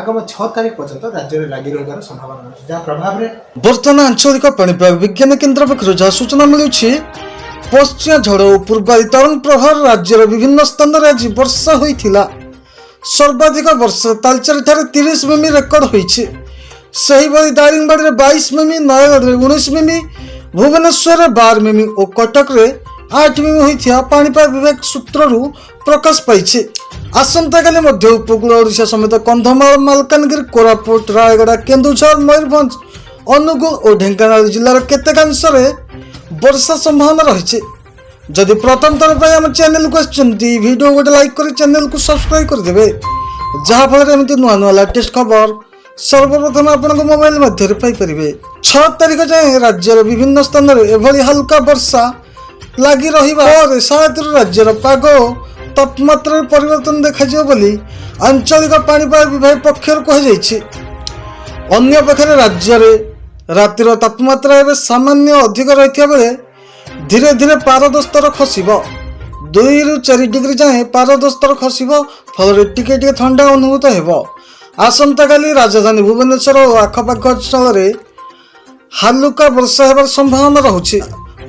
ଆଗାମୀ 6 ତାରିଖ ପର୍ଯ୍ୟନ୍ତ ରାଜ୍ୟରେ ଲାଗି ରହିବାର ସମ୍ଭାବନା ରହିଛି, ଯାହା ପ୍ରଭାବରେ ବର୍ତ୍ତମାନ ଆଞ୍ଚଳିକ ପାଣିପାଗ ବିଜ୍ଞାନ କେନ୍ଦ୍ର ପକ୍ଷରୁ ଯାହା ସୂଚନା ମିଳୁଛି, ପଶ୍ଚିମା ଝଡ଼ ଓ ପୂର୍ବାୟୁ ତରଙ୍ଗ ପ୍ରଭାବରେ ରାଜ୍ୟର ବିଭିନ୍ନ ସ୍ଥାନରେ ଆଜି ବର୍ଷା ହୋଇଥିଲା। ସର୍ବାଧିକ ବର୍ଷା ତାଲଚେରଠାରେ 30 ମିମି ରେକର୍ଡ ହୋଇଛି। ସେହିଭଳି ଦାରିଙ୍ଗବାଡ଼ିରେ 22 ମିମି, ନୟାଗଡ଼ରେ 19 ମିମି, ଭୁବନେଶ୍ୱରରେ 12 ମିମି ଓ କଟକରେ 8 ମିମି ହୋଇଥିବା ପାଣିପାଗ ବିଭାଗ ସୂତ୍ରରୁ ପ୍ରକାଶ ପାଇଛି। ଆସନ୍ତାକାଲି ମଧ୍ୟ ଉପକୂଳ ଓଡ଼ିଶା ସମେତ କନ୍ଧମାଳ, ମାଲକାନଗିରି, କୋରାପୁଟ, ରାୟଗଡ଼ା, କେନ୍ଦୁଝର, ମୟୂରଭଞ୍ଜ, ଅନୁଗୁଳ ଓ ଢେଙ୍କାନାଳ ଜିଲ୍ଲାର କେତେକାଂଶରେ ବର୍ଷା ସମ୍ଭାବନା ରହିଛି। ଯଦି ପ୍ରଥମ ଥର ପାଇଁ ଆମ ଚ୍ୟାନେଲକୁ ଆସିଛନ୍ତି, ଭିଡ଼ିଓ ଗୋଟେ ଲାଇକ୍ କରି ଚ୍ୟାନେଲକୁ ସବସ୍କ୍ରାଇବ୍ କରିଦେବେ, ଯାହାଫଳରେ ଏମିତି ନୂଆ ନୂଆ ଲାଟେଷ୍ଟ ଖବର ସର୍ବପ୍ରଥମେ ଆପଣଙ୍କ ମୋବାଇଲ ମଧ୍ୟରେ ପାଇପାରିବେ। 6 ତାରିଖ ଯାଏଁ ରାଜ୍ୟର ବିଭିନ୍ନ ସ୍ଥାନରେ ଏଭଳି ହାଲୁକା ବର୍ଷା ଲାଗି ରହିବା ପରେ 7ରୁ ରାଜ୍ୟର ପାଗ ଓ ତାପମାତ୍ରାରେ ପରିବର୍ତ୍ତନ ଦେଖାଯିବ ବୋଲି ଆଞ୍ଚଳିକ ପାଣିପାଗ ବିଭାଗ ପକ୍ଷରୁ କୁହାଯାଇଛି। ଅନ୍ୟପକ୍ଷରେ ରାଜ୍ୟରେ ରାତିର ତାପମାତ୍ରା ଏବେ ସାମାନ୍ୟ ଅଧିକ ରହିଥିବା ବେଳେ ଧୀରେ ଧୀରେ ପାରଦ ସ୍ତର ଖସିବ। 2ରୁ 4 ଡିଗ୍ରୀ ଯାଏଁ ପାରଦ ସ୍ତର ଖସିବ। ଫଳରେ ଟିକେ ଟିକେ ଥଣ୍ଡା ଅନୁଭୂତ ହେବ। ଆସନ୍ତାକାଲି ରାଜଧାନୀ ଭୁବନେଶ୍ୱର ଓ ଆଖପାଖ ଅଞ୍ଚଳରେ ହାଲୁକା ବର୍ଷା ହେବାର ସମ୍ଭାବନା ରହୁଛି।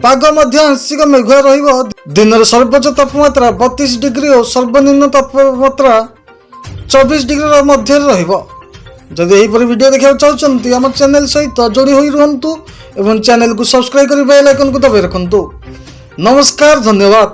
ପାଗ ମଧ୍ୟ ଆଂଶିକ ମେଘୁଆ ରହିବ। ଦିନର ସର୍ବୋଚ୍ଚ ତାପମାତ୍ରା 32 ଡିଗ୍ରୀ ଓ ସର୍ବନିମ୍ନ ତାପମାତ୍ରା 24 ଡିଗ୍ରୀ ମଧ୍ୟରେ ରହିବ। ଯଦି ଏହିପରି ଭିଡ଼ିଓ ଦେଖିବାକୁ ଚାହୁଁଛନ୍ତି, ଆମ ଚ୍ୟାନେଲ ସହିତ ଯୋଡ଼ି ହୋଇ ରୁହନ୍ତୁ ଏବଂ ଚ୍ୟାନେଲକୁ ସବସ୍କ୍ରାଇବ୍ କରି ବେଲ୍ ଆଇକନକୁ ଦବାଇ ରଖନ୍ତୁ। ନମସ୍କାର, ଧନ୍ୟବାଦ।